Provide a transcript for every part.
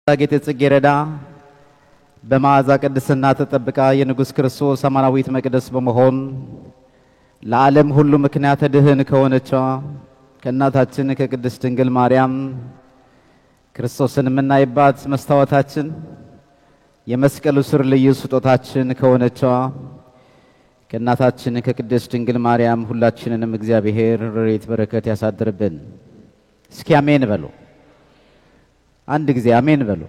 ጌጤ ጽጌረዳ በመዓዛ ቅድስና ተጠብቃ የንጉሥ ክርስቶስ አማናዊት መቅደስ በመሆን ለዓለም ሁሉ ምክንያተ ድህን ከሆነችዋ ከእናታችን ከቅድስት ድንግል ማርያም ክርስቶስን የምናይባት መስታወታችን የመስቀሉ ስር ልዩ ስጦታችን ከሆነችዋ ከእናታችን ከቅድስት ድንግል ማርያም ሁላችንንም እግዚአብሔር ረድኤት በረከት ያሳድርብን። እስኪ አሜን በሉ። አንድ ጊዜ አሜን በሉ።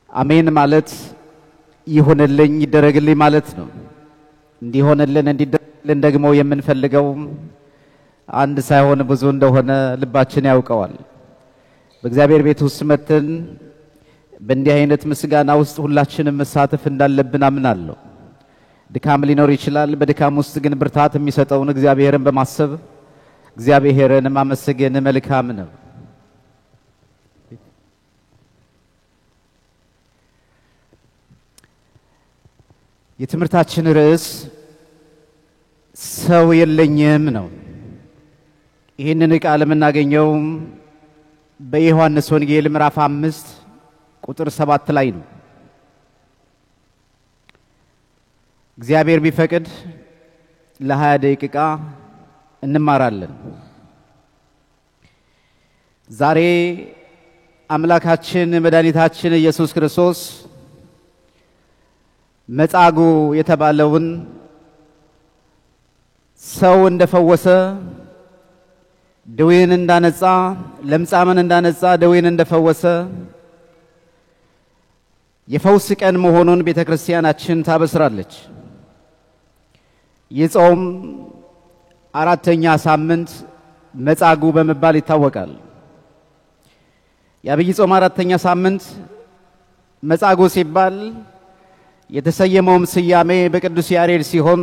አሜን ማለት ይሁንልኝ ይደረግልኝ ማለት ነው። እንዲሆንልን እንዲደረግልን ደግሞ የምንፈልገው አንድ ሳይሆን ብዙ እንደሆነ ልባችን ያውቀዋል። በእግዚአብሔር ቤት ውስጥ መጥተን በእንዲህ አይነት ምስጋና ውስጥ ሁላችንም መሳተፍ እንዳለብን አምናለሁ። ድካም ሊኖር ይችላል። በድካም ውስጥ ግን ብርታት የሚሰጠውን እግዚአብሔርን በማሰብ እግዚአብሔርን ማመስገን መልካም ነው። የትምህርታችን ርዕስ ሰው የለኝም ነው። ይህንን ቃል የምናገኘው በዮሐንስ ወንጌል ምዕራፍ 5 ቁጥር 7 ላይ ነው። እግዚአብሔር ቢፈቅድ ለ20 ደቂቃ እንማራለን። ዛሬ አምላካችን መድኃኒታችን ኢየሱስ ክርስቶስ መጻጉዕ የተባለውን ሰው እንደፈወሰ፣ ድዌን እንዳነጻ፣ ለምጻምን እንዳነጻ፣ ድዌን እንደፈወሰ የፈውስ ቀን መሆኑን ቤተክርስቲያናችን ታበስራለች። የጾም አራተኛ ሳምንት መጻጉዕ በመባል ይታወቃል። የዐቢይ ጾም አራተኛ ሳምንት መጻጉዕ ሲባል የተሰየመውም ስያሜ በቅዱስ ያሬድ ሲሆን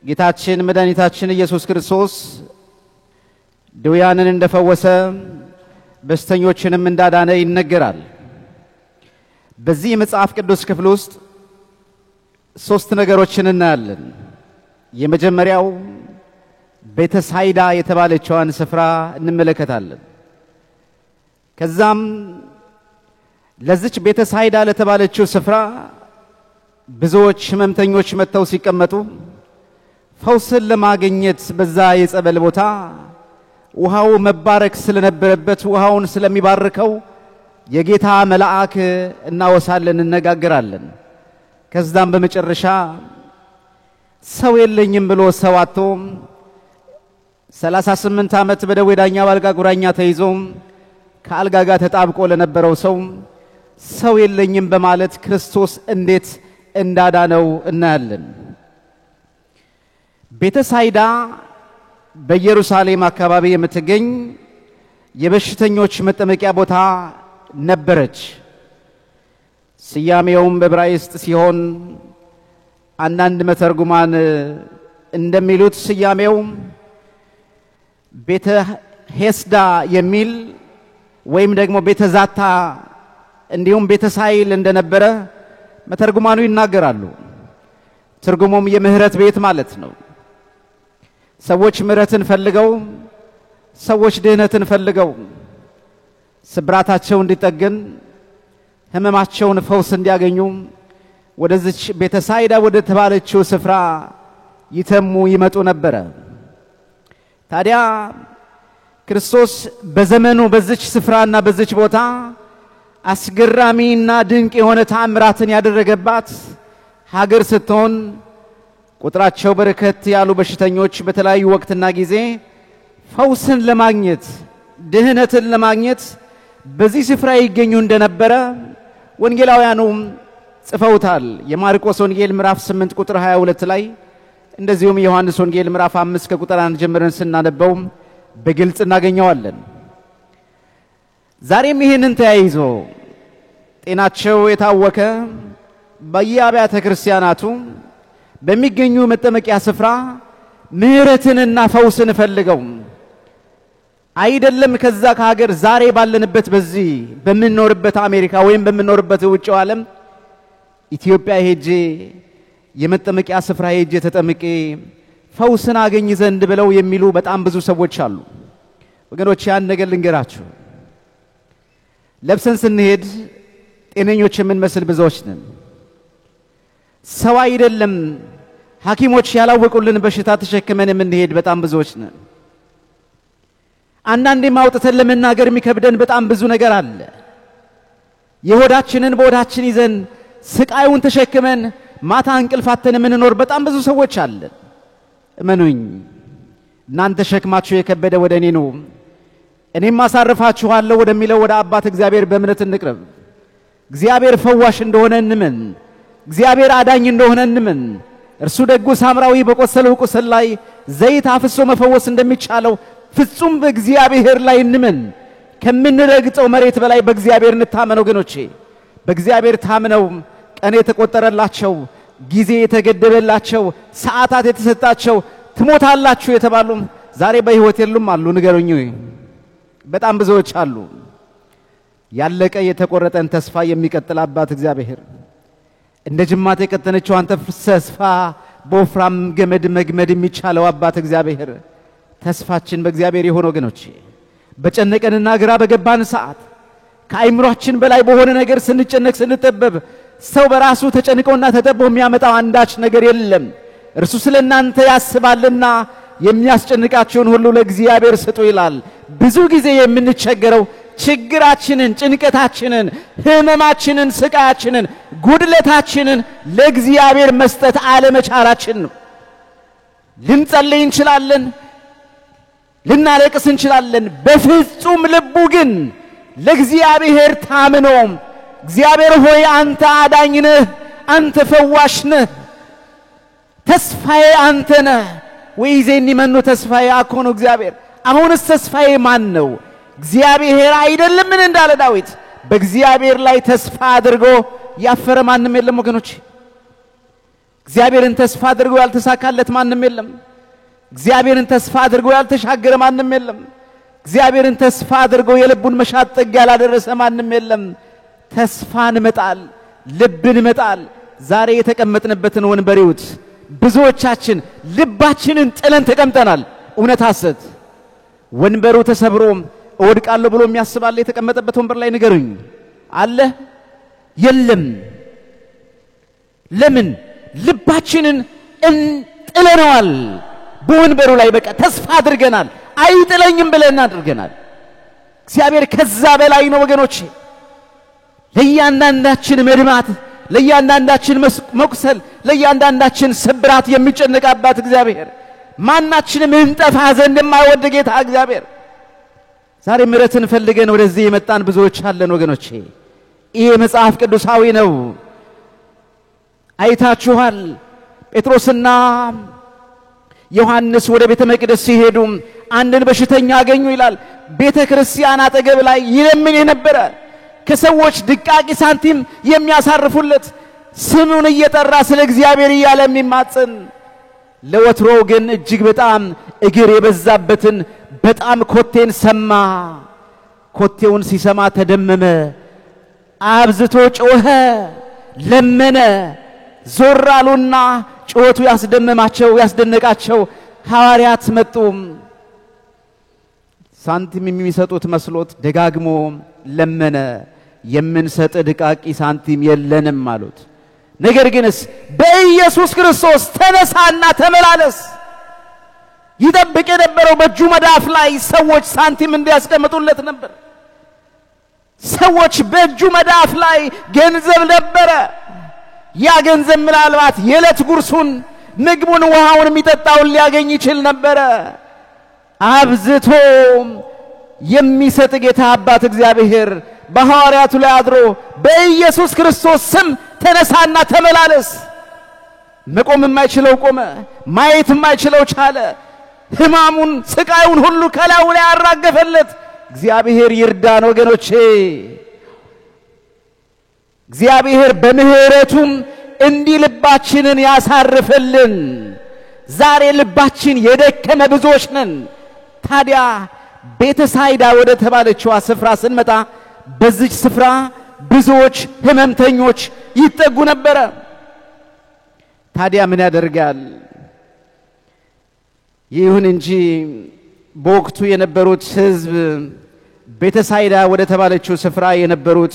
ጌታችን መድኃኒታችን ኢየሱስ ክርስቶስ ድውያንን እንደፈወሰ በሽተኞችንም እንዳዳነ ይነገራል። በዚህ የመጽሐፍ ቅዱስ ክፍል ውስጥ ሶስት ነገሮችን እናያለን። የመጀመሪያው ቤተሳይዳ የተባለችዋን ስፍራ እንመለከታለን። ከዛም ለዚች ቤተሳይዳ ለተባለችው ስፍራ ብዙዎች ሕመምተኞች መጥተው ሲቀመጡ ፈውስን ለማግኘት በዛ የጸበል ቦታ ውሃው መባረክ ስለነበረበት ውሃውን ስለሚባርከው የጌታ መልአክ እናወሳለን፣ እንነጋገራለን። ከዛም በመጨረሻ ሰው የለኝም ብሎ ሰው አጥቶ 38 ዓመት በደዌ ዳኛ በአልጋ ቁራኛ ተይዞ ከአልጋ ጋር ተጣብቆ ለነበረው ሰው ሰው የለኝም በማለት ክርስቶስ እንዴት እንዳዳነው እናያለን። ቤተሳይዳ በኢየሩሳሌም አካባቢ የምትገኝ የበሽተኞች መጠመቂያ ቦታ ነበረች። ስያሜውም በዕብራይስጥ ሲሆን አንዳንድ መተርጉማን እንደሚሉት ስያሜው ቤተ ሄስዳ የሚል ወይም ደግሞ ቤተ ዛታ እንዲሁም ቤተ ሳይል እንደነበረ መተርጉማኑ ይናገራሉ። ትርጉሙም የምህረት ቤት ማለት ነው። ሰዎች ምህረትን ፈልገው፣ ሰዎች ድህነትን ፈልገው ስብራታቸው እንዲጠገን ህመማቸውን ፈውስ እንዲያገኙ ወደዚች ቤተሳይዳ ወደ ተባለችው ስፍራ ይተሙ ይመጡ ነበረ። ታዲያ ክርስቶስ በዘመኑ በዚች ስፍራና በዚች ቦታ አስገራሚና ድንቅ የሆነ ተአምራትን ያደረገባት ሀገር ስትሆን ቁጥራቸው በርከት ያሉ በሽተኞች በተለያዩ ወቅትና ጊዜ ፈውስን ለማግኘት ድህነትን ለማግኘት በዚህ ስፍራ ይገኙ እንደነበረ ወንጌላውያኑም ጽፈውታል። የማርቆስ ወንጌል ምዕራፍ 8 ቁጥር 22 ላይ እንደዚሁም የዮሐንስ ወንጌል ምዕራፍ 5 ከቁጥር 1 ጀምረን ስናነበው በግልጽ እናገኘዋለን። ዛሬም ይህንን ተያይዞ ጤናቸው የታወከ በየአብያተ ክርስቲያናቱ በሚገኙ መጠመቂያ ስፍራ ምህረትንና ፈውስን ፈልገው አይደለም ከዛ ከሀገር ዛሬ ባለንበት በዚህ በምንኖርበት አሜሪካ ወይም በምንኖርበት ውጭው ዓለም ኢትዮጵያ ሄጄ የመጠመቂያ ስፍራ ሄጄ ተጠምቄ ፈውስን አገኝ ዘንድ ብለው የሚሉ በጣም ብዙ ሰዎች አሉ። ወገኖች ያን ነገር ልንገራችሁ። ለብሰን ስንሄድ ጤነኞች የምንመስል ብዙዎች ነን። ሰው አይደለም ሐኪሞች ያላወቁልን በሽታ ተሸክመን የምንሄድ በጣም ብዙዎች ነን። አንዳንዴም አውጥተን ለመናገር የሚከብደን በጣም ብዙ ነገር አለ። የሆዳችንን በሆዳችን ይዘን ስቃዩን ተሸክመን ማታ እንቅልፍ አጥተን የምንኖር በጣም ብዙ ሰዎች አለን። እመኑኝ፣ እናንተ ሸክማችሁ የከበደ ወደ እኔ ኑ፣ እኔም አሳርፋችኋለሁ ወደሚለው ወደ አባት እግዚአብሔር በእምነት እንቅረብ። እግዚአብሔር ፈዋሽ እንደሆነ እንመን። እግዚአብሔር አዳኝ እንደሆነ እንመን። እርሱ ደጉ ሳምራዊ በቆሰለው ቁስል ላይ ዘይት አፍሶ መፈወስ እንደሚቻለው ፍጹም በእግዚአብሔር ላይ እንመን። ከምንረግጠው መሬት በላይ በእግዚአብሔር እንታመን ወገኖቼ። በእግዚአብሔር ታምነው ቀን የተቆጠረላቸው፣ ጊዜ የተገደበላቸው፣ ሰዓታት የተሰጣቸው፣ ትሞታላችሁ የተባሉ ዛሬ በሕይወት የሉም አሉ? ንገሩኝ። በጣም ብዙዎች አሉ። ያለቀ የተቆረጠን ተስፋ የሚቀጥል አባት እግዚአብሔር፣ እንደ ጅማት የቀጠነችዋን ተስፋ በወፍራም ገመድ መግመድ የሚቻለው አባት እግዚአብሔር፣ ተስፋችን በእግዚአብሔር የሆነ ወገኖቼ፣ በጨነቀንና ግራ በገባን ሰዓት፣ ከአይምሯችን በላይ በሆነ ነገር ስንጨነቅ ስንጠበብ፣ ሰው በራሱ ተጨንቆና ተጠቦ የሚያመጣው አንዳች ነገር የለም። እርሱ ስለ እናንተ ያስባልና የሚያስጨንቃቸውን ሁሉ ለእግዚአብሔር ስጡ ይላል። ብዙ ጊዜ የምንቸገረው ችግራችንን፣ ጭንቀታችንን፣ ህመማችንን፣ ስቃያችንን፣ ጉድለታችንን ለእግዚአብሔር መስጠት አለመቻላችን ነው። ልንጸልይ እንችላለን፣ ልናለቅስ እንችላለን። በፍጹም ልቡ ግን ለእግዚአብሔር ታምኖ እግዚአብሔር ሆይ አንተ አዳኝ ነህ፣ አንተ ፈዋሽ ነህ፣ ተስፋዬ አንተ ነህ። ወይዜኒ መኑ ተስፋዬ አኮኑ እግዚአብሔር። አሁንስ ተስፋዬ ማን ነው? እግዚአብሔር አይደለምን እንዳለ ዳዊት፣ በእግዚአብሔር ላይ ተስፋ አድርጎ ያፈረ ማንም የለም ወገኖች። እግዚአብሔርን ተስፋ አድርጎ ያልተሳካለት ማንም የለም። እግዚአብሔርን ተስፋ አድርጎ ያልተሻገረ ማንም የለም። እግዚአብሔርን ተስፋ አድርጎ የልቡን መሻት ጥግ ያላደረሰ ማንም የለም። ተስፋን መጣል፣ ልብን መጣል። ዛሬ የተቀመጥንበትን ወንበር ይዩት። ብዙዎቻችን ልባችንን ጥለን ተቀምጠናል። እውነት ሐሰት? ወንበሩ ተሰብሮ እወድቃለሁ ብሎ የሚያስብ አለ የተቀመጠበት ወንበር ላይ? ንገሩኝ። አለ? የለም። ለምን? ልባችንን ጥለነዋል። በወንበሩ ላይ በቃ ተስፋ አድርገናል። አይጥለኝም ብለን አድርገናል። እግዚአብሔር ከዛ በላይ ነው ወገኖቼ። ለእያንዳንዳችን መድማት፣ ለእያንዳንዳችን መቁሰል፣ ለእያንዳንዳችን ስብራት የሚጨነቅ አባት እግዚአብሔር፣ ማናችንም እንጠፋ ዘንድ የማይወድ ጌታ እግዚአብሔር፣ ዛሬ ምሕረትን ፈልገን ወደዚህ የመጣን ብዙዎች አለን ወገኖቼ። ይሄ መጽሐፍ ቅዱሳዊ ነው። አይታችኋል። ጴጥሮስና ዮሐንስ ወደ ቤተ መቅደስ ሲሄዱ አንድን በሽተኛ አገኙ ይላል። ቤተ ክርስቲያን አጠገብ ላይ ይለምን የነበረ፣ ከሰዎች ድቃቂ ሳንቲም የሚያሳርፉለት፣ ስሙን እየጠራ ስለ እግዚአብሔር እያለ የሚማጽን፣ ለወትሮው ግን እጅግ በጣም እግር የበዛበትን በጣም ኮቴን ሰማ። ኮቴውን ሲሰማ ተደመመ፣ አብዝቶ ጮኸ፣ ለመነ። ዞር አሉና ጩኸቱ ያስደመማቸው ያስደነቃቸው ሐዋርያት መጡ። ሳንቲም የሚሰጡት መስሎት ደጋግሞ ለመነ። የምንሰጥ ድቃቂ ሳንቲም የለንም አሉት። ነገር ግንስ በኢየሱስ ክርስቶስ ተነሳና ተመላለስ። ይጠብቅ የነበረው በእጁ መዳፍ ላይ ሰዎች ሳንቲም እንዲያስቀምጡለት ነበር። ሰዎች በእጁ መዳፍ ላይ ገንዘብ ነበረ። ያ ገንዘብ ምናልባት የዕለት ጉርሱን፣ ምግቡን፣ ውሃውን፣ የሚጠጣውን ሊያገኝ ይችል ነበረ። አብዝቶ የሚሰጥ ጌታ አባት እግዚአብሔር በሐዋርያቱ ላይ አድሮ በኢየሱስ ክርስቶስ ስም ተነሳና ተመላለስ። መቆም የማይችለው ቆመ፣ ማየት የማይችለው ቻለ። ህማሙን ስቃዩን ሁሉ ከላዩ ላይ አራገፈለት። እግዚአብሔር ይርዳን ወገኖቼ። እግዚአብሔር በምህረቱም እንዲህ ልባችንን ያሳርፍልን። ዛሬ ልባችን የደከመ ብዙዎች ነን። ታዲያ ቤተሳይዳ ወደ ተባለችዋ ስፍራ ስንመጣ በዚች ስፍራ ብዙዎች ህመምተኞች ይጠጉ ነበረ። ታዲያ ምን ያደርጋል? ይሁን እንጂ በወቅቱ የነበሩት ህዝብ ቤተሳይዳ ወደ ተባለችው ስፍራ የነበሩት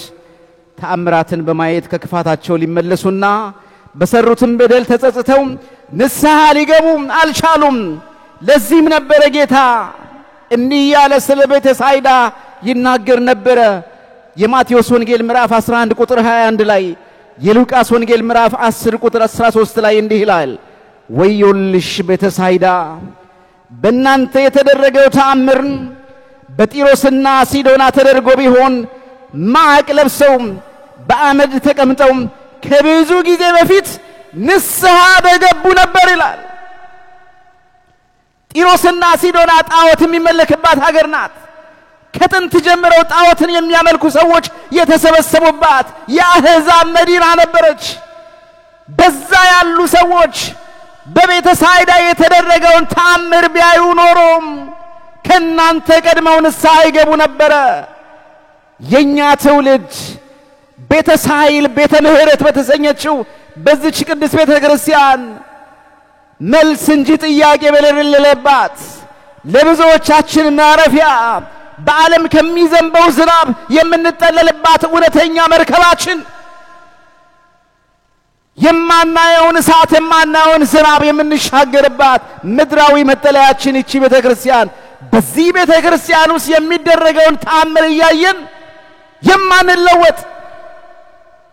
ተአምራትን በማየት ከክፋታቸው ሊመለሱና በሰሩትም በደል ተጸጽተው ንስሐ ሊገቡ አልቻሉም። ለዚህም ነበረ ጌታ እንዲህ ያለ ስለ ቤተሳይዳ ይናገር ነበረ። የማቴዎስ ወንጌል ምዕራፍ 11 ቁጥር 21 ላይ፣ የሉቃስ ወንጌል ምዕራፍ 10 ቁጥር 13 ላይ እንዲህ ይላል፣ ወዮልሽ ቤተሳይዳ፣ በእናንተ የተደረገው ተአምር በጢሮስና ሲዶና ተደርጎ ቢሆን ማቅ ለብሰው በአመድ ተቀምጠው ከብዙ ጊዜ በፊት ንስሐ በገቡ ነበር ይላል። ጢሮስና ሲዶና ጣዖት የሚመለክባት ሀገር ናት። ከጥንት ጀምረው ጣዖትን የሚያመልኩ ሰዎች የተሰበሰቡባት የአሕዛብ መዲና ነበረች። በዛ ያሉ ሰዎች በቤተሳይዳ የተደረገውን ተአምር ቢያዩ ኖሮም ከናንተ ቀድመው ንስሐ ይገቡ ነበረ። የኛ ትውልድ ቤተሳይል ቤተ ምሕረት በተሰኘችው በዚች ቅድስት ቤተ ክርስቲያን መልስ እንጂ ጥያቄ በሌለባት፣ ለብዙዎቻችን ማረፊያ፣ በዓለም ከሚዘንበው ዝናብ የምንጠለልባት እውነተኛ መርከባችን፣ የማናየውን እሳት የማናየውን ዝናብ የምንሻገርባት ምድራዊ መጠለያችን ይቺ ቤተ ክርስቲያን፣ በዚህ ቤተ ክርስቲያን ውስጥ የሚደረገውን ተአምር እያየን የማንለወጥ፣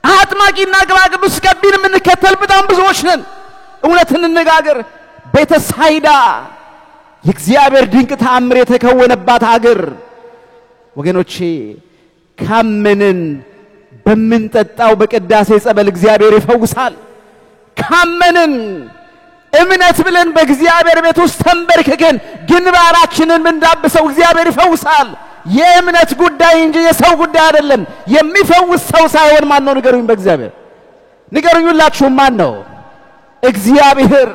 አጥማቂና ቅባ ቅዱስ ቀቢን የምንከተል በጣም ብዙዎች ነን። እውነት እንነጋገር። ቤተሳይዳ የእግዚአብሔር ድንቅ ተአምር የተከወነባት ሀገር፣ ወገኖቼ፣ ካመንን በምንጠጣው በቅዳሴ ጸበል እግዚአብሔር ይፈውሳል። ካመንን፣ እምነት ብለን በእግዚአብሔር ቤት ውስጥ ተንበርክከን ግንባራችንን ብንዳብሰው እግዚአብሔር ይፈውሳል። የእምነት ጉዳይ እንጂ የሰው ጉዳይ አይደለም። የሚፈውስ ሰው ሳይሆን ማን ነው? ንገሩኝ፣ በእግዚአብሔር ንገሩኝ፣ ሁላችሁም ማን ነው? እግዚአብሔር።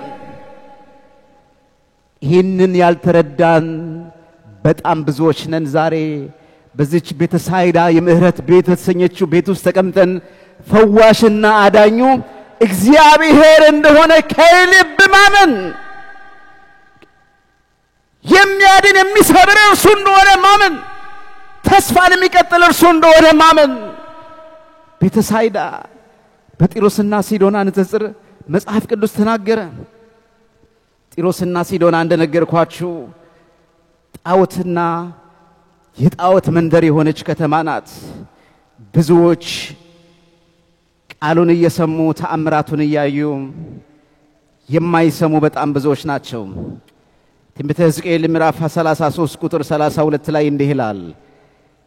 ይህንን ያልተረዳን በጣም ብዙዎች ነን። ዛሬ በዚች ቤተሳይዳ የምህረት ቤት በተሰኘችው ቤት ውስጥ ተቀምጠን ፈዋሽና አዳኙ እግዚአብሔር እንደሆነ ከልብ ማመን፣ የሚያድን የሚሰብር እርሱ እንደሆነ ማመን፣ ተስፋን የሚቀጥል እርሱ እንደሆነ ማመን። ቤተሳይዳ በጢሮስና ሲዶና ንጽጽር መጽሐፍ ቅዱስ ተናገረ። ጢሮስና ሲዶና እንደነገርኳችሁ ጣዖትና የጣዖት መንደር የሆነች ከተማ ናት። ብዙዎች ቃሉን እየሰሙ ተአምራቱን እያዩ የማይሰሙ በጣም ብዙዎች ናቸው። ትንቢተ ሕዝቅኤል ምዕራፍ 33 ቁጥር 32 ላይ እንዲህ ይላል፣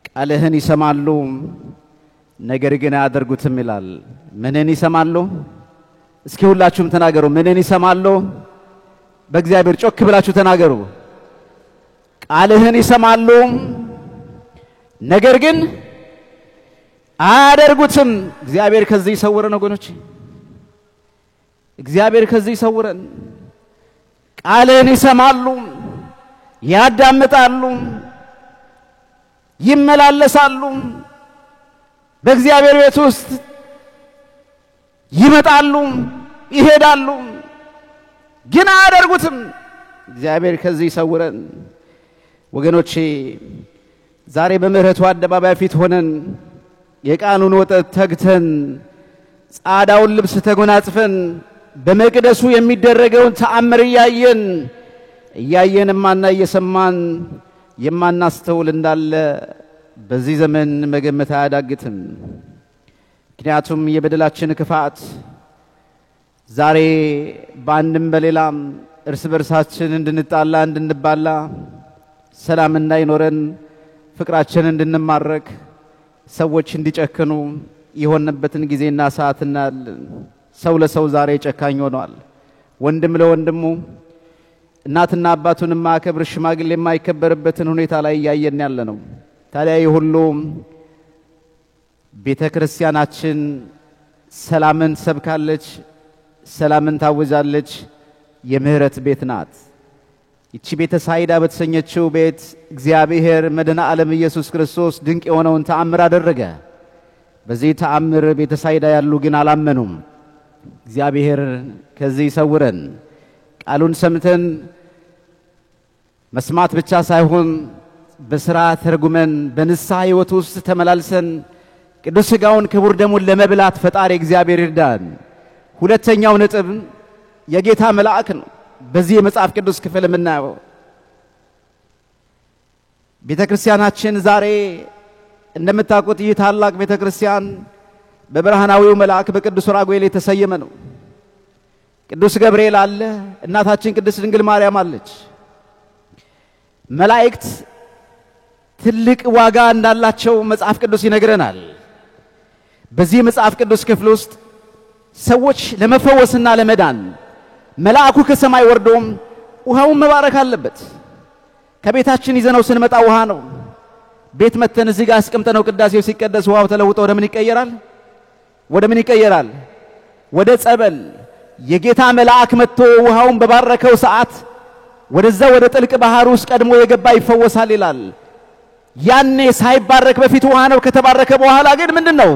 ቃልህን ይሰማሉ ነገር ግን አያደርጉትም ይላል። ምንን ይሰማሉ? እስኪ ሁላችሁም ተናገሩ። ምንን ይሰማሉ? በእግዚአብሔር ጮክ ብላችሁ ተናገሩ። ቃልህን ይሰማሉ ነገር ግን አያደርጉትም። እግዚአብሔር ከዚህ ይሰውረን ወገኖች፣ እግዚአብሔር ከዚህ ይሰውረን። ቃልህን ይሰማሉ፣ ያዳምጣሉ፣ ይመላለሳሉ፣ በእግዚአብሔር ቤት ውስጥ ይመጣሉ፣ ይሄዳሉ፣ ግን አያደርጉትም። እግዚአብሔር ከዚህ ይሰውረን ወገኖቼ። ዛሬ በምህረቱ አደባባይ ፊት ሆነን የቃሉን ወጠት ተግተን ጻዳውን ልብስ ተጎናጽፈን በመቅደሱ የሚደረገውን ተአምር እያየን እያየንማና እየሰማን የማናስተውል እንዳለ በዚህ ዘመን መገመት አያዳግትም። ምክንያቱም የበደላችን ክፋት ዛሬ በአንድም በሌላም እርስ በርሳችን እንድንጣላ፣ እንድንባላ፣ ሰላም እንዳይኖረን፣ ፍቅራችን እንድንማረክ፣ ሰዎች እንዲጨክኑ የሆነበትን ጊዜና ሰዓት እናያለን። ሰው ለሰው ዛሬ ጨካኝ ሆኗል። ወንድም ለወንድሙ፣ እናትና አባቱን የማያከብር፣ ሽማግሌ የማይከበርበትን ሁኔታ ላይ እያየን ያለ ነው። ታዲያ ይህ ሁሉ ቤተ ክርስቲያናችን ሰላምን ሰብካለች፣ ሰላምን ታውጃለች፣ የምህረት ቤት ናት። ይቺ ቤተ ሳይዳ በተሰኘችው ቤት እግዚአብሔር መድኃኔ ዓለም ኢየሱስ ክርስቶስ ድንቅ የሆነውን ተአምር አደረገ። በዚህ ተአምር ቤተ ሳይዳ ያሉ ግን አላመኑም። እግዚአብሔር ከዚህ ይሰውረን። ቃሉን ሰምተን መስማት ብቻ ሳይሆን በሥራ ተርጉመን በንስሐ ሕይወት ውስጥ ተመላልሰን ቅዱስ ሥጋውን ክቡር ደሙን ለመብላት ፈጣሪ እግዚአብሔር ይርዳን። ሁለተኛው ነጥብ የጌታ መልአክ ነው። በዚህ የመጽሐፍ ቅዱስ ክፍል የምናየው ቤተክርስቲያናችን ዛሬ እንደምታውቁት ይህ ታላቅ ቤተክርስቲያን በብርሃናዊው መልአክ በቅዱስ ራጉኤል የተሰየመ ነው። ቅዱስ ገብርኤል አለ፣ እናታችን ቅድስት ድንግል ማርያም አለች። መላእክት ትልቅ ዋጋ እንዳላቸው መጽሐፍ ቅዱስ ይነግረናል። በዚህ መጽሐፍ ቅዱስ ክፍል ውስጥ ሰዎች ለመፈወስና ለመዳን መልአኩ ከሰማይ ወርዶም ውሃውን መባረክ አለበት። ከቤታችን ይዘነው ስንመጣ ውሃ ነው። ቤት መተን እዚህ ጋር አስቀምጠነው ቅዳሴው ሲቀደስ ውሃው ተለውጦ ወደ ምን ይቀየራል? ወደ ምን ይቀየራል? ወደ ጸበል። የጌታ መልአክ መጥቶ ውሃውን በባረከው ሰዓት ወደዛ ወደ ጥልቅ ባህር ውስጥ ቀድሞ የገባ ይፈወሳል ይላል። ያኔ ሳይባረክ በፊት ውሃ ነው። ከተባረከ በኋላ ግን ምንድነው?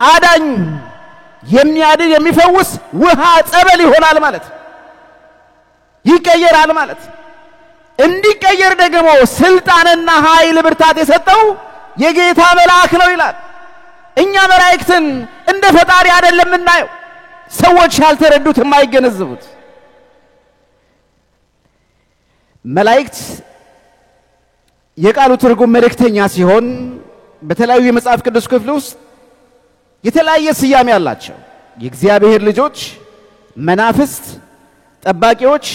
አዳኝ የሚያድን የሚፈውስ ውሃ ጸበል ይሆናል ማለት ይቀየራል ማለት። እንዲቀየር ደግሞ ስልጣንና ኃይል ብርታት የሰጠው የጌታ መልአክ ነው ይላል። እኛ መላእክትን እንደ ፈጣሪ አይደለም እናየው፣ ሰዎች ያልተረዱት የማይገነዘቡት። መላእክት የቃሉ ትርጉም መልእክተኛ ሲሆን በተለያዩ የመጽሐፍ ቅዱስ ክፍል ውስጥ የተለያየ ስያሜ አላቸው። የእግዚአብሔር ልጆች፣ መናፍስት፣ ጠባቂዎች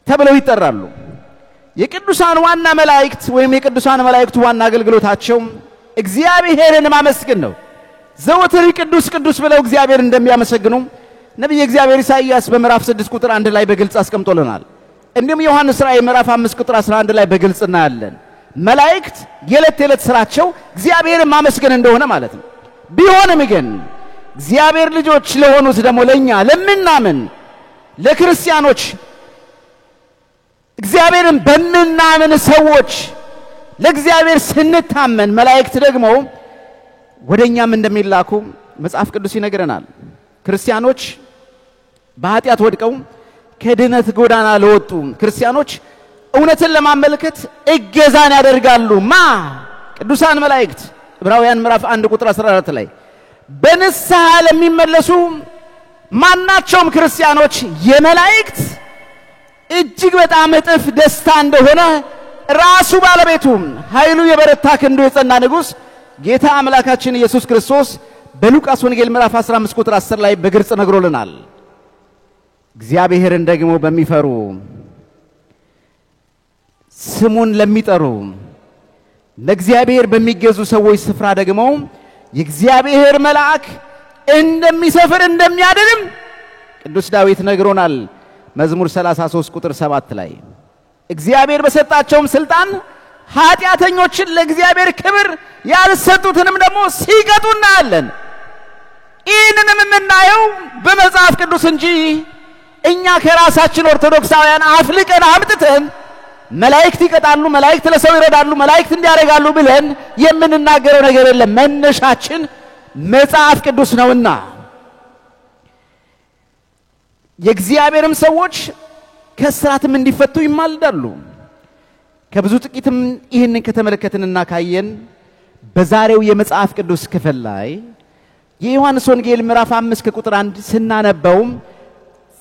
ተብለው ይጠራሉ። የቅዱሳን ዋና መላእክት ወይም የቅዱሳን መላእክት ዋና አገልግሎታቸው እግዚአብሔርን ማመስገን ነው። ዘወትር ቅዱስ ቅዱስ ብለው እግዚአብሔር እንደሚያመሰግኑ ነብይ እግዚአብሔር ኢሳይያስ በምዕራፍ 6 ቁጥር 1 ላይ በግልጽ አስቀምጦልናል። እንዲሁም ዮሐንስ ራእይ ምዕራፍ 5 ቁጥር 11 ላይ በግልጽ እናያለን። መላእክት የዕለት የዕለት ስራቸው እግዚአብሔርን ማመስገን እንደሆነ ማለት ነው። ቢሆንም ግን እግዚአብሔር ልጆች ለሆኑት ደግሞ ለኛ ለምናምን ለክርስቲያኖች እግዚአብሔርን በምናምን ሰዎች ለእግዚአብሔር ስንታመን መላእክት ደግሞ ወደኛም እንደሚላኩ መጽሐፍ ቅዱስ ይነግረናል። ክርስቲያኖች በኃጢአት ወድቀው ከድነት ጎዳና ለወጡ ክርስቲያኖች እውነትን ለማመልከት እገዛን ያደርጋሉ። ቅዱሳን መላእክት ዕብራውያን ምዕራፍ 1 ቁጥር 14 ላይ በንስሐ ለሚመለሱ ማናቸውም ክርስቲያኖች የመላእክት እጅግ በጣም እጥፍ ደስታ እንደሆነ ራሱ ባለቤቱ ኃይሉ የበረታ ክንዱ የጸና ንጉሥ ጌታ አምላካችን ኢየሱስ ክርስቶስ በሉቃስ ወንጌል ምዕራፍ 15 ቁጥር 10 ላይ በግልጽ ነግሮልናል። እግዚአብሔርን ደግሞ በሚፈሩ ስሙን ለሚጠሩ ለእግዚአብሔር በሚገዙ ሰዎች ስፍራ ደግሞ የእግዚአብሔር መልአክ እንደሚሰፍር እንደሚያድንም ቅዱስ ዳዊት ነግሮናል። መዝሙር 33 ቁጥር 7 ላይ እግዚአብሔር በሰጣቸውም ስልጣን ኃጢአተኞችን ለእግዚአብሔር ክብር ያልሰጡትንም ደግሞ ሲቀጡ እናያለን። ይህንንም የምናየው በመጽሐፍ ቅዱስ እንጂ እኛ ከራሳችን ኦርቶዶክሳውያን አፍልቀን አምጥተን መላእክት ይቀጣሉ፣ መላእክት ለሰው ይረዳሉ፣ መላእክት እንዲያደርጋሉ ብለን የምንናገረው ነገር የለም። መነሻችን መጽሐፍ ቅዱስ ነውና የእግዚአብሔርም ሰዎች ከእስራትም እንዲፈቱ ይማልዳሉ። ከብዙ ጥቂትም ይህንን ከተመለከትንና ካየን በዛሬው የመጽሐፍ ቅዱስ ክፍል ላይ የዮሐንስ ወንጌል ምዕራፍ 5 ከቁጥር 1 ስናነበው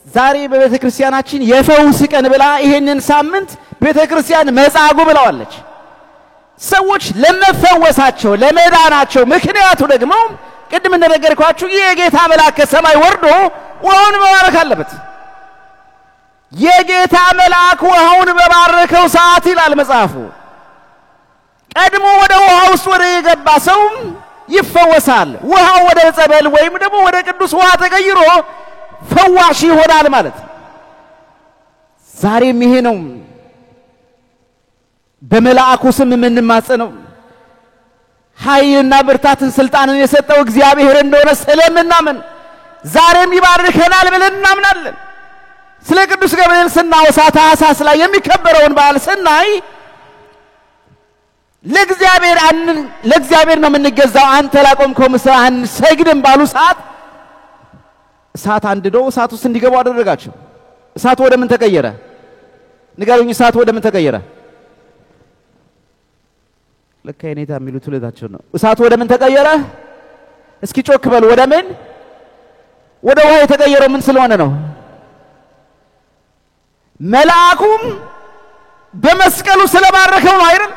ዛሬ በቤተክርስቲያናችን የፈውስ ቀን ብላ ይሄንን ሳምንት ቤተክርስቲያን መጻጉዕ ብለዋለች። ሰዎች ለመፈወሳቸው ለመዳናቸው ምክንያቱ ደግሞ ቅድም እንደነገርኳችሁ የጌታ መልአክ ከሰማይ ወርዶ ውሃውን መባረክ አለበት። የጌታ መልአክ ውሃውን በባረከው ሰዓት ይላል መጽሐፉ ቀድሞ ወደ ውሃ ውስጥ ወደ የገባ ሰው ይፈወሳል። ውሃው ወደ ጸበል ወይም ደግሞ ወደ ቅዱስ ውሃ ተቀይሮ ፈዋሽ ይሆናል ማለት። ዛሬም ይሄ ነው በመልአኩ ስም የምንማጸነው። ኃይልና ብርታትን ስልጣንን የሰጠው እግዚአብሔር እንደሆነ ስለምናምን ዛሬም ይባርከናል ብለን እናምናለን። ስለ ቅዱስ ገብርኤል ስናወሳ ታኅሳስ ላይ የሚከበረውን በዓል ስናይ ለእግዚአብሔር ነው የምንገዛው፣ አንተ ላቆምከው ምስል አንሰግድም ባሉ ሰዓት እሳት አንድዶ እሳት ውስጥ እንዲገቡ አደረጋቸው። እሳቱ ወደ ምን ተቀየረ? ንገሩኝ። እሳቱ ወደ ምን ተቀየረ? ለካ የኔታ የሚሉት ሁለታቸው ነው። እሳቱ ወደ ምን ተቀየረ? እስኪ ጮክ በሉ። ወደ ምን? ወደ ውሃ የተቀየረው ምን ስለሆነ ነው? መልአኩም በመስቀሉ ስለባረከው ነው አይደል?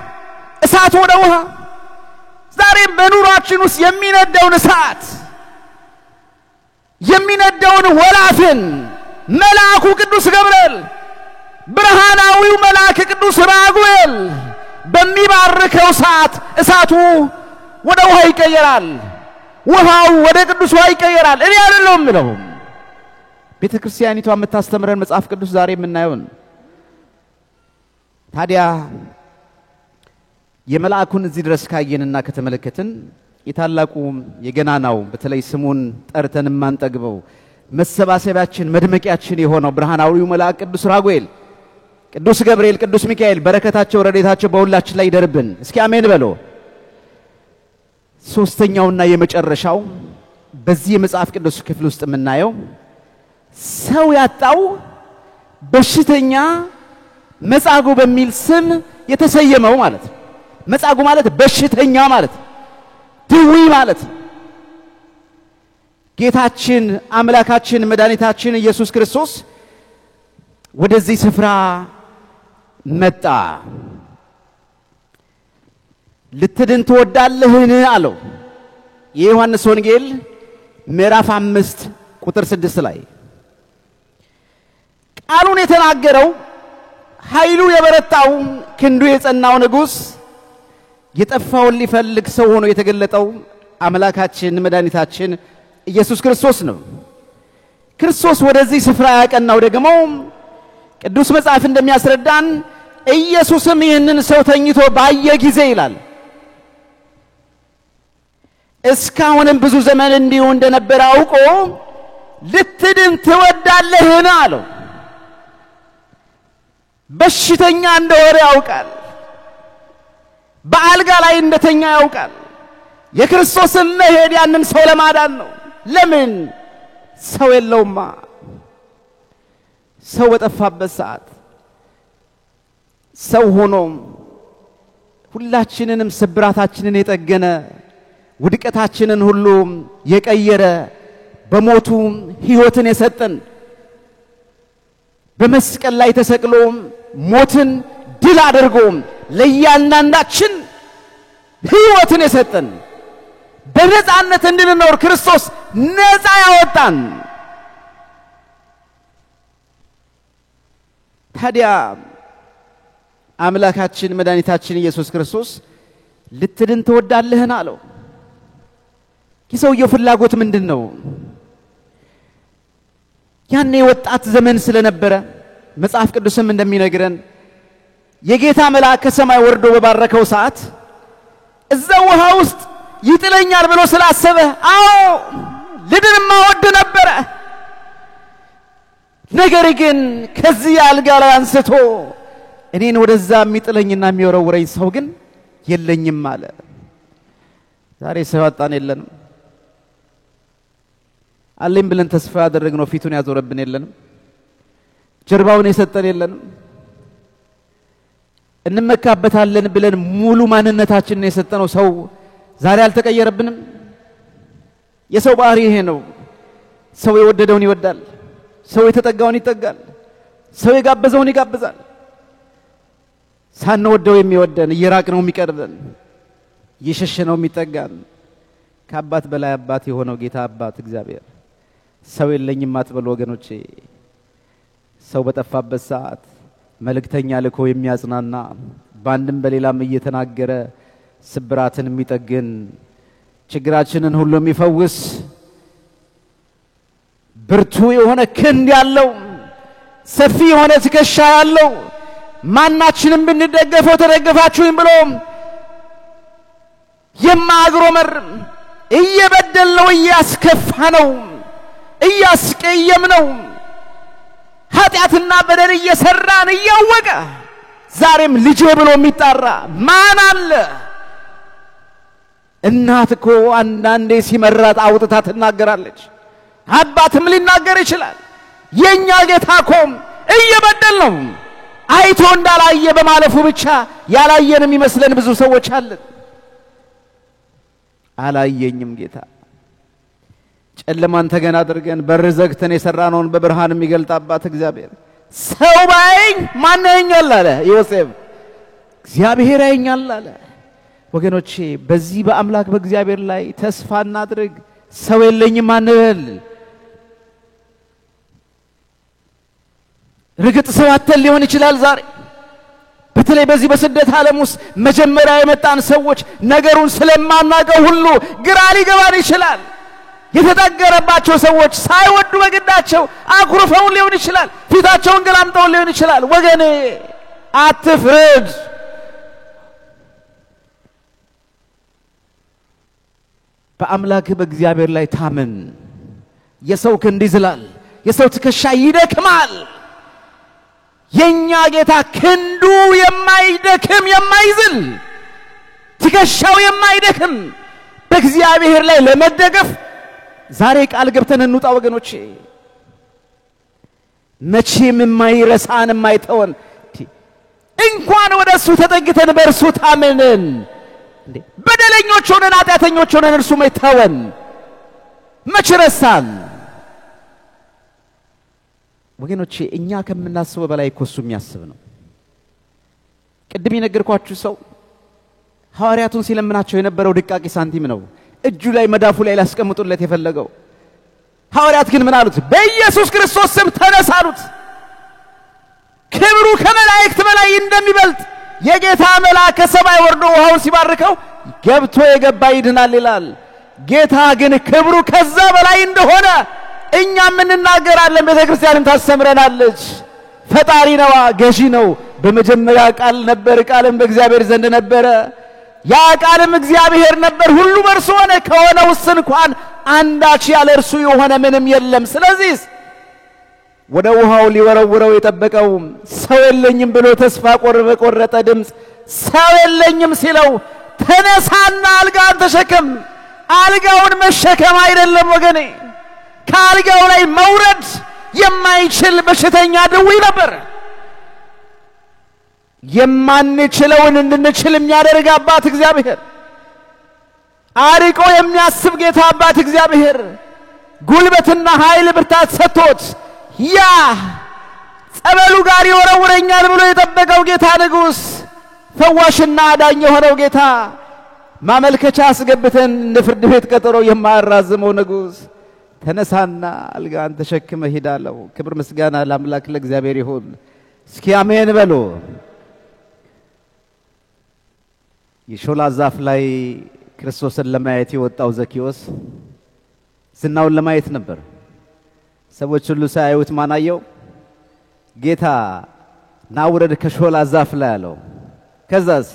እሳቱ ወደ ውሃ። ዛሬም በኑሯችን ውስጥ የሚነደውን እሳት፣ የሚነደውን ወላፈን መልአኩ ቅዱስ ገብርኤል፣ ብርሃናዊው መልአክ ቅዱስ ራጉኤል በሚባርከው ሰዓት እሳቱ ወደ ውሃ ይቀየራል። ውሃው ወደ ቅዱስ ውሃ ይቀየራል። እኔ አይደለሁም የምለው፣ ቤተ ክርስቲያኒቷ የምታስተምረን መጽሐፍ ቅዱስ ዛሬ የምናየውን። ታዲያ የመልአኩን እዚህ ድረስ ካየንና ከተመለከትን የታላቁ የገናናው፣ በተለይ ስሙን ጠርተን የማንጠግበው፣ መሰባሰቢያችን መድመቂያችን የሆነው ብርሃናዊው መልአክ ቅዱስ ራጉኤል፣ ቅዱስ ገብርኤል፣ ቅዱስ ሚካኤል በረከታቸው ረድኤታቸው በሁላችን ላይ ይደርብን። እስኪ አሜን በሎ። ሶስተኛውና የመጨረሻው በዚህ የመጽሐፍ ቅዱስ ክፍል ውስጥ የምናየው ሰው ያጣው በሽተኛ መጻጉዕ በሚል ስም የተሰየመው ማለት ነው። መጻጉዕ ማለት በሽተኛ ማለት፣ ድዊ ማለት። ጌታችን አምላካችን መድኃኒታችን ኢየሱስ ክርስቶስ ወደዚህ ስፍራ መጣ። ልትድን ትወዳለህን አለው። የዮሐንስ ወንጌል ምዕራፍ 5 ቁጥር 6 ላይ ቃሉን የተናገረው ኃይሉ የበረታው ክንዱ የጸናው ንጉሥ፣ የጠፋውን ሊፈልግ ሰው ሆኖ የተገለጠው አምላካችን መድኃኒታችን ኢየሱስ ክርስቶስ ነው። ክርስቶስ ወደዚህ ስፍራ ያቀናው ደግሞ ቅዱስ መጽሐፍ እንደሚያስረዳን ኢየሱስም ይህንን ሰው ተኝቶ ባየ ጊዜ ይላል፣ እስካሁንም ብዙ ዘመን እንዲሁ እንደነበረ አውቆ ልትድን ትወዳለህን አለው። በሽተኛ እንደሆነ ያውቃል። በአልጋ ላይ እንደተኛ ያውቃል። የክርስቶስን መሄድ ያንን ሰው ለማዳን ነው። ለምን? ሰው የለውማ። ሰው በጠፋበት ሰዓት ሰው ሆኖ ሁላችንንም ስብራታችንን የጠገነ፣ ውድቀታችንን ሁሉ የቀየረ፣ በሞቱ ሕይወትን የሰጠን፣ በመስቀል ላይ ተሰቅሎ ሞትን ድል አድርጎ ለእያንዳንዳችን ሕይወትን የሰጠን፣ በነፃነት እንድንኖር ክርስቶስ ነፃ ያወጣን። ታዲያ አምላካችን መድኃኒታችን ኢየሱስ ክርስቶስ ልትድን ትወዳለህን አለው። የሰውየው ፍላጎት ምንድን ነው? ያኔ ወጣት ዘመን ስለነበረ መጽሐፍ ቅዱስም እንደሚነግረን የጌታ መልአክ ከሰማይ ወርዶ በባረከው ሰዓት እዛ ውሃ ውስጥ ይጥለኛል ብሎ ስላሰበ አዎ ልድንማ ወድ ነበረ። ነገር ግን ከዚህ አልጋ ላይ አንስቶ እኔን ወደዛ የሚጥለኝና የሚወረውረኝ ሰው ግን የለኝም አለ። ዛሬ ሰው ያጣን የለንም። አለኝ ብለን ተስፋ ያደረግነው ፊቱን ያዞረብን የለንም። ጀርባውን የሰጠን የለንም። እንመካበታለን ብለን ሙሉ ማንነታችንን የሰጠነው ሰው ዛሬ አልተቀየረብንም። የሰው ባህሪ ይሄ ነው። ሰው የወደደውን ይወዳል። ሰው የተጠጋውን ይጠጋል። ሰው የጋበዘውን ይጋብዛል። ሳንወደው የሚወደን፣ እየራቅነው የሚቀርበን፣ እየሸሸነው የሚጠጋን ከአባት በላይ አባት የሆነው ጌታ አባት እግዚአብሔር። ሰው የለኝም አትበሉ ወገኖቼ። ሰው በጠፋበት ሰዓት መልእክተኛ ልኮ የሚያጽናና፣ በአንድም በሌላም እየተናገረ ስብራትን የሚጠግን፣ ችግራችንን ሁሉ የሚፈውስ፣ ብርቱ የሆነ ክንድ ያለው፣ ሰፊ የሆነ ትከሻ ያለው፣ ማናችንም ብንደገፈው ተደገፋችሁኝ ብሎ የማያጉረመርም፣ እየበደልነው እያስከፋ ነው እያስቀየም ነው ኃጢአትና በደል እየሰራን እያወቀ ዛሬም ልጄ ብሎ የሚጣራ ማን አለ? እናት እኮ አንዳንዴ ሲመራት አውጥታ ትናገራለች። አባትም ሊናገር ይችላል። የኛ ጌታ እኮ እየበደል ነው አይቶ እንዳላየ በማለፉ ብቻ ያላየን የሚመስለን ብዙ ሰዎች አለን። አላየኝም ጌታ። ጨለማን ተገን አድርገን በር ዘግተን የሰራነውን በብርሃን የሚገልጥ አባት እግዚአብሔር። ሰው ባያየኝ ማን ያየኛል አለ ዮሴፍ። እግዚአብሔር ያየኛል አለ። ወገኖቼ በዚህ በአምላክ በእግዚአብሔር ላይ ተስፋ እናድርግ። ሰው የለኝም አንበል። ርግጥ ሰው አተን ሊሆን ይችላል ዛሬ በተለይ በዚህ በስደት ዓለም ውስጥ መጀመሪያ የመጣን ሰዎች ነገሩን ስለማናውቀው ሁሉ ግራ ሊገባን ይችላል። የተጠገረባቸው ሰዎች ሳይወዱ በግዳቸው አኩርፈውን ሊሆን ይችላል። ፊታቸውን ገላምጠውን ሊሆን ይችላል። ወገኔ አትፍረድ። በአምላክህ በእግዚአብሔር ላይ ታመን። የሰው ክንድ ይዝላል፣ የሰው ትከሻ ይደክማል። የኛ ጌታ ክንዱ የማይደክም የማይዝል፣ ትከሻው የማይደክም፣ በእግዚአብሔር ላይ ለመደገፍ ዛሬ ቃል ገብተን እንውጣ ወገኖቼ። መቼም የማይረሳን የማይተወን፣ እንኳን ወደ እሱ ተጠግተን በእርሱ ታመንን። በደለኞች ሆነን ኃጢአተኞች ሆነን እርሱ መች ተወን? መች ረሳን? ወገኖቼ እኛ ከምናስበው በላይ እኮ እሱ የሚያስብ ነው። ቅድም የነገርኳችሁ ሰው ሐዋርያቱን ሲለምናቸው የነበረው ድቃቂ ሳንቲም ነው እጁ ላይ መዳፉ ላይ ላስቀምጡለት የፈለገው። ሐዋርያት ግን ምን አሉት? በኢየሱስ ክርስቶስ ስም ተነስ አሉት። ክብሩ ከመላእክት በላይ እንደሚበልጥ የጌታ መልአክ ከሰማይ ወርዶ ውሃውን ሲባርከው ገብቶ የገባ ይድናል ይላል። ጌታ ግን ክብሩ ከዛ በላይ እንደሆነ እኛም እንናገራለን፣ ቤተክርስቲያንም ታስተምረናለች። ፈጣሪ ነዋ፣ ገዢ ነው። በመጀመሪያ ቃል ነበር፣ ቃልም በእግዚአብሔር ዘንድ ነበረ፣ ያ ቃልም እግዚአብሔር ነበር። ሁሉ በእርሱ ሆነ፣ ከሆነውስ እንኳን አንዳች ያለ እርሱ የሆነ ምንም የለም። ስለዚህ ወደ ውሃው ሊወረውረው የጠበቀው ሰው የለኝም ብሎ ተስፋ ቆረጠ ድምፅ ሰው የለኝም ሲለው ተነሳና አልጋን ተሸከም። አልጋውን መሸከም አይደለም ወገኔ፣ ከአልጋው ላይ መውረድ የማይችል በሽተኛ ድውይ ነበር። የማንችለውን እንድንችል የሚያደርግ አባት እግዚአብሔር፣ አርቆ የሚያስብ ጌታ አባት እግዚአብሔር ጉልበትና ኃይል ብርታት ሰጥቶት ያ ጸበሉ ጋር ይወረውረኛል ብሎ የጠበቀው ጌታ ንጉሥ፣ ፈዋሽና አዳኝ የሆነው ጌታ፣ ማመልከቻ አስገብተን እንደ ፍርድ ቤት ቀጠሮ የማያራዝመው ንጉሥ ተነሳና አልጋን ተሸክመ ሂድ አለው። ክብር ምስጋና ለአምላክ ለእግዚአብሔር ይሁን። እስኪ አሜን በሉ። የሾላ ዛፍ ላይ ክርስቶስን ለማየት የወጣው ዘኪዮስ ዝናውን ለማየት ነበር። ሰዎች ሁሉ ሳያዩት ማን አየው? ጌታ ና ውረድ ከሾላ ዛፍ ላይ አለው። ከዛስ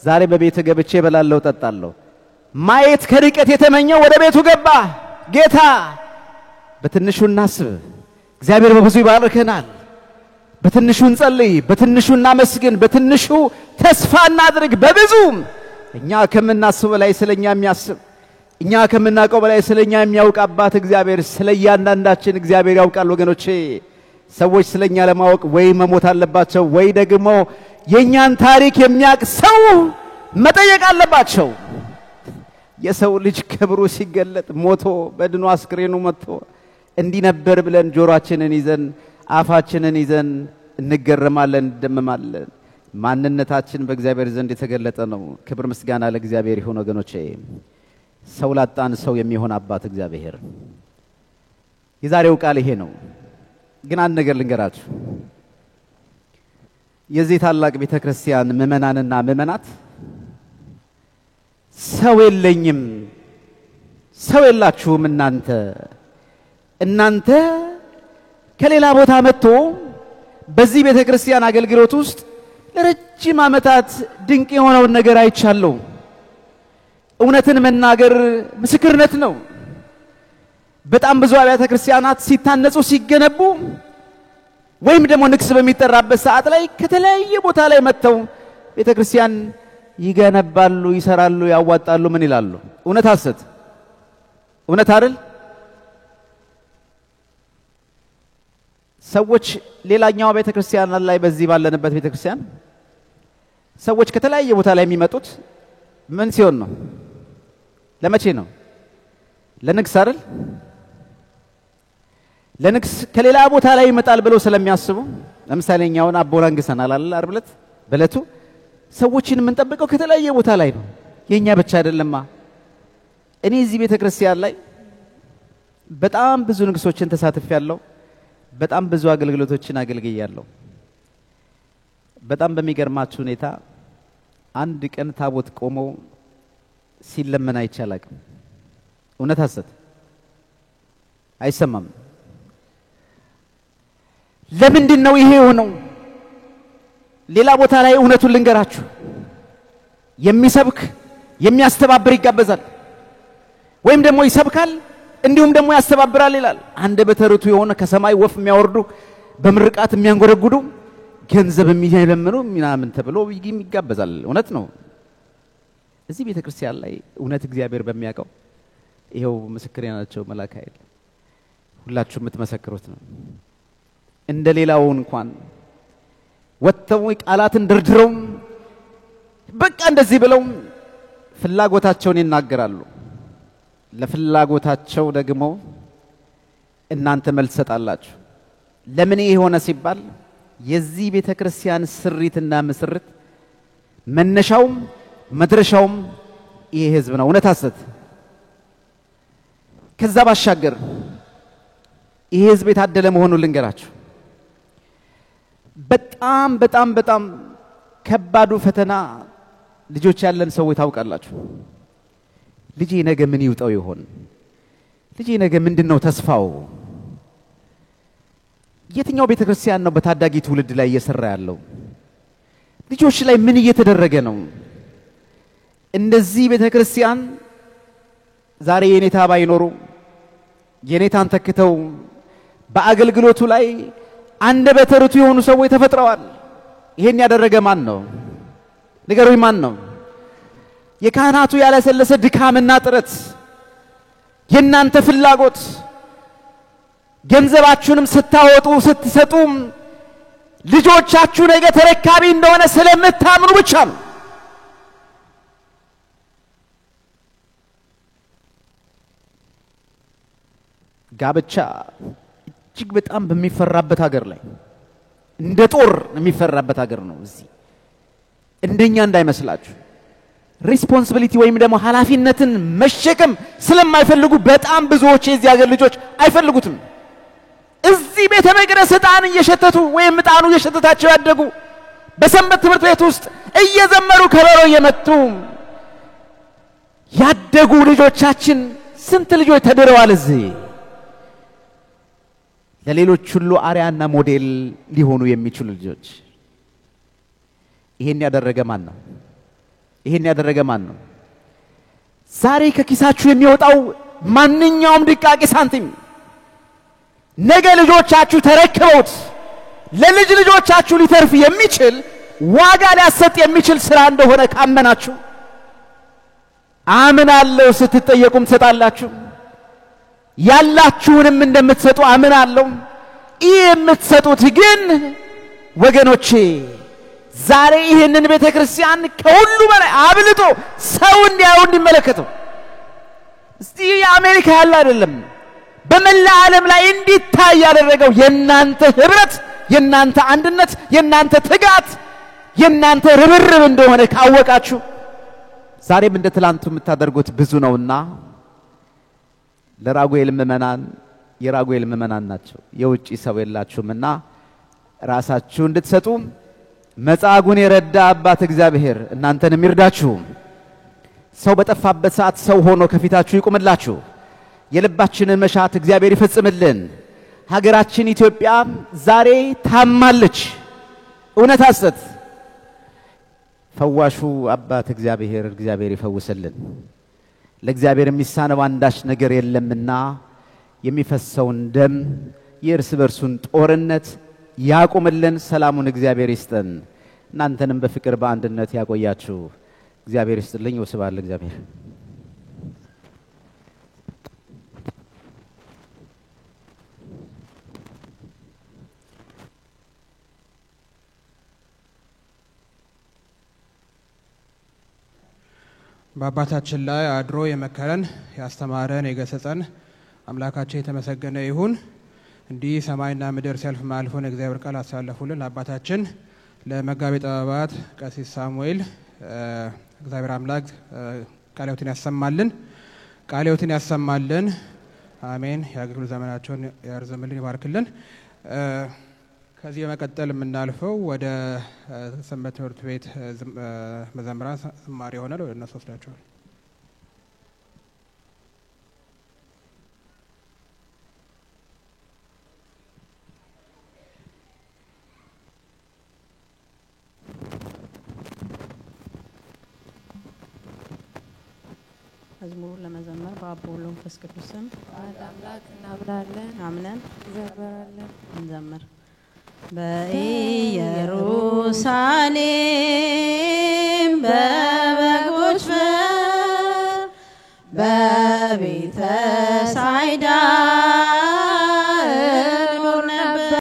ዛሬ በቤት ገብቼ እበላለሁ እጠጣለሁ። ማየት ከርቀት የተመኘው ወደ ቤቱ ገባ። ጌታ በትንሹ እናስብ፣ እግዚአብሔር በብዙ ይባርከናል። በትንሹ እንጸልይ፣ በትንሹ እናመስግን፣ በትንሹ ተስፋ እናድርግ። በብዙ እኛ ከምናስብ በላይ ስለኛ የሚያስብ፣ እኛ ከምናውቀው በላይ ስለኛ የሚያውቅ አባት እግዚአብሔር ስለ እያንዳንዳችን እግዚአብሔር ያውቃል። ወገኖቼ ሰዎች ስለኛ ለማወቅ ወይ መሞት አለባቸው ወይ ደግሞ የኛን ታሪክ የሚያውቅ ሰው መጠየቅ አለባቸው። የሰው ልጅ ክብሩ ሲገለጥ ሞቶ በድኖ አስክሬኑ መጥቶ እንዲህ ነበር ብለን ጆሮአችንን ይዘን አፋችንን ይዘን እንገረማለን፣ እንደመማለን። ማንነታችን በእግዚአብሔር ዘንድ የተገለጠ ነው። ክብር ምስጋና ለእግዚአብሔር ይሁን። ወገኖቼ ሰው ላጣን ሰው የሚሆን አባት እግዚአብሔር። የዛሬው ቃል ይሄ ነው። ግን አንድ ነገር ልንገራችሁ። የዚህ ታላቅ ቤተክርስቲያን ምዕመናንና ምዕመናት ሰው የለኝም፣ ሰው የላችሁም፣ እናንተ ከሌላ ቦታ መጥቶ በዚህ ቤተክርስቲያን አገልግሎት ውስጥ ለረጅም ዓመታት ድንቅ የሆነውን ነገር አይቻለሁ። እውነትን መናገር ምስክርነት ነው። በጣም ብዙ አብያተ ክርስቲያናት ሲታነጹ ሲገነቡ ወይም ደግሞ ንግስ በሚጠራበት ሰዓት ላይ ከተለያየ ቦታ ላይ መጥተው ቤተክርስቲያን ይገነባሉ፣ ይሰራሉ፣ ያዋጣሉ። ምን ይላሉ? እውነት ሐሰት? እውነት አይደል? ሰዎች ሌላኛው ቤተክርስቲያን ላይ በዚህ ባለንበት ቤተክርስቲያን ሰዎች ከተለያየ ቦታ ላይ የሚመጡት ምን ሲሆን ነው? ለመቼ ነው? ለንግስ አይደል? ለንግስ ከሌላ ቦታ ላይ ይመጣል ብለው ስለሚያስቡ፣ ለምሳሌ እኛውን አቦን አንግሰናል አይደል? ዓርብ ዕለት በዕለቱ ሰዎችን የምንጠብቀው ከተለያየ ቦታ ላይ ነው። የኛ ብቻ አይደለማ። እኔ እዚህ ቤተክርስቲያን ላይ በጣም ብዙ ንግሶችን ተሳትፌያለሁ። በጣም ብዙ አገልግሎቶችን አገልግያለሁ። በጣም በሚገርማችሁ ሁኔታ አንድ ቀን ታቦት ቆሞ ሲለመን አይቼ አላውቅም። እውነት ሐሰት አይሰማም። ለምንድን ነው ይሄ የሆነው? ሌላ ቦታ ላይ እውነቱን ልንገራችሁ፣ የሚሰብክ የሚያስተባብር ይጋበዛል፣ ወይም ደግሞ ይሰብካል እንዲሁም ደግሞ ያስተባብራል ይላል። አንደበተ ርቱዕ የሆነ ከሰማይ ወፍ የሚያወርዱ፣ በምርቃት የሚያንጎረጉዱ፣ ገንዘብ የሚለምኑ ምናምን ተብሎ ይጋበዛል። እውነት ነው። እዚህ ቤተክርስቲያን ላይ እውነት እግዚአብሔር በሚያውቀው ይሄው ምስክሬ ናቸው መልአከ ኃይል፣ ሁላችሁ የምትመሰክሩት ነው። እንደ ሌላው እንኳን ወጥተው ቃላትን ደርድረው በቃ እንደዚህ ብለው ፍላጎታቸውን ይናገራሉ። ለፍላጎታቸው ደግሞ እናንተ መልስ ትሰጣላችሁ። ለምን ይሄ ሆነ ሲባል የዚህ ቤተክርስቲያን ስሪትና ምስርት መነሻውም መድረሻውም ይሄ ህዝብ ነው። እውነት ሐሰት? ከዛ ባሻገር ይሄ ህዝብ የታደለ መሆኑን ልንገራችሁ። በጣም በጣም በጣም ከባዱ ፈተና ልጆች ያለን ሰዎች ታውቃላችሁ። ልጄ ነገ ምን ይውጣው ይሆን? ልጄ ነገ ምንድነው ተስፋው? የትኛው ቤተክርስቲያን ነው በታዳጊ ትውልድ ላይ እየሰራ ያለው? ልጆች ላይ ምን እየተደረገ ነው? እንደዚህ ቤተክርስቲያን ዛሬ የኔታ ባይኖሩ የኔታን ተክተው በአገልግሎቱ ላይ አንደበተ ርቱዕ የሆኑ ሰዎች ተፈጥረዋል። ይሄን ያደረገ ማን ነው? ንገሩኝ፣ ማን ነው? የካህናቱ ያላሰለሰ ድካምና ጥረት፣ የእናንተ ፍላጎት፣ ገንዘባችሁንም ስታወጡ ስትሰጡ ልጆቻችሁ ነገ ተረካቢ እንደሆነ ስለምታምኑ ብቻ ነው። ጋብቻ እጅግ በጣም በሚፈራበት ሀገር ላይ፣ እንደ ጦር የሚፈራበት ሀገር ነው። እዚህ እንደኛ እንዳይመስላችሁ፣ responsibility ወይም ደግሞ ኃላፊነትን መሸከም ስለማይፈልጉ በጣም ብዙዎች የዚህ ሀገር ልጆች አይፈልጉትም። እዚህ ቤተ መቅደስ ዕጣን እየሸተቱ ወይም ዕጣኑ እየሸተታቸው ያደጉ፣ በሰንበት ትምህርት ቤት ውስጥ እየዘመሩ ከበሮ እየመቱ ያደጉ ልጆቻችን ስንት ልጆች ተድረዋል። እዚህ ለሌሎች ሁሉ አርአያና ሞዴል ሊሆኑ የሚችሉ ልጆች። ይሄን ያደረገ ማን ነው? ይሄን ያደረገ ማን ነው? ዛሬ ከኪሳችሁ የሚወጣው ማንኛውም ድቃቂ ሳንቲም ነገ ልጆቻችሁ ተረክበውት ለልጅ ልጆቻችሁ ሊተርፍ የሚችል፣ ዋጋ ሊያሰጥ የሚችል ስራ እንደሆነ ካመናችሁ፣ አምናለሁ ስትጠየቁም ትሰጣላችሁ። ያላችሁንም እንደምትሰጡ አምናለሁ። ይህ የምትሰጡት ግን ወገኖቼ ዛሬ ይህንን ቤተ ክርስቲያን ከሁሉ በላይ አብልጦ ሰው እንዲያየው እንዲመለከተው፣ እስቲ የአሜሪካ ያለ አይደለም፣ በመላ ዓለም ላይ እንዲታይ ያደረገው የእናንተ ህብረት፣ የእናንተ አንድነት፣ የእናንተ ትጋት፣ የእናንተ ርብርብ እንደሆነ ካወቃችሁ ዛሬም እንደ ትላንቱ የምታደርጉት ብዙ ነውና ለራጉኤል ምዕመናን፣ የራጉኤል ምዕመናን ናቸው። የውጪ ሰው የላችሁምና ራሳችሁ እንድትሰጡ መጻጉን የረዳ አባት እግዚአብሔር እናንተንም ይርዳችሁ። ሰው በጠፋበት ሰዓት ሰው ሆኖ ከፊታችሁ ይቁምላችሁ። የልባችንን መሻት እግዚአብሔር ይፈጽምልን። ሀገራችን ኢትዮጵያ ዛሬ ታማለች። እውነት ሐሰት? ፈዋሹ አባት እግዚአብሔር እግዚአብሔር ይፈውስልን። ለእግዚአብሔር የሚሳነው አንዳች ነገር የለምና የሚፈሰውን ደም፣ የእርስ በርሱን ጦርነት ያቁምልን። ሰላሙን እግዚአብሔር ይስጠን። እናንተንም በፍቅር በአንድነት ያቆያችሁ። እግዚአብሔር ይስጥልኝ። ወስብሐት ለእግዚአብሔር። በአባታችን ላይ አድሮ የመከረን፣ ያስተማረን፣ የገሰጸን አምላካችን የተመሰገነ ይሁን። እንዲህ ሰማይና ምድር ሲያልፍ ማያልፈውን የእግዚአብሔር ቃል አሳለፉልን ለአባታችን ለመጋቤ ጥበባት ቀሲስ ሳሙኤል እግዚአብሔር አምላክ ቃለ ሕይወትን ያሰማልን፣ ቃለ ሕይወትን ያሰማልን። አሜን። የአገልግሎት ዘመናቸውን ያርዝምልን፣ ይባርክልን። ከዚህ በመቀጠል የምናልፈው ወደ ሰንበት ትምህርት ቤት መዘምራን ዝማሬ ይሆናል። ወደ እነሱ ወስዳቸዋል። መዝሙሩን ለመዘመር በአብ በወልድ በመንፈስ ቅዱስ ስም አንድ አምላክ እናምናለን፣ አምነን እንዘምራለን። እንዘምር። በኢየሩሳሌም በበጎች በር፣ በቤተ ሳይዳ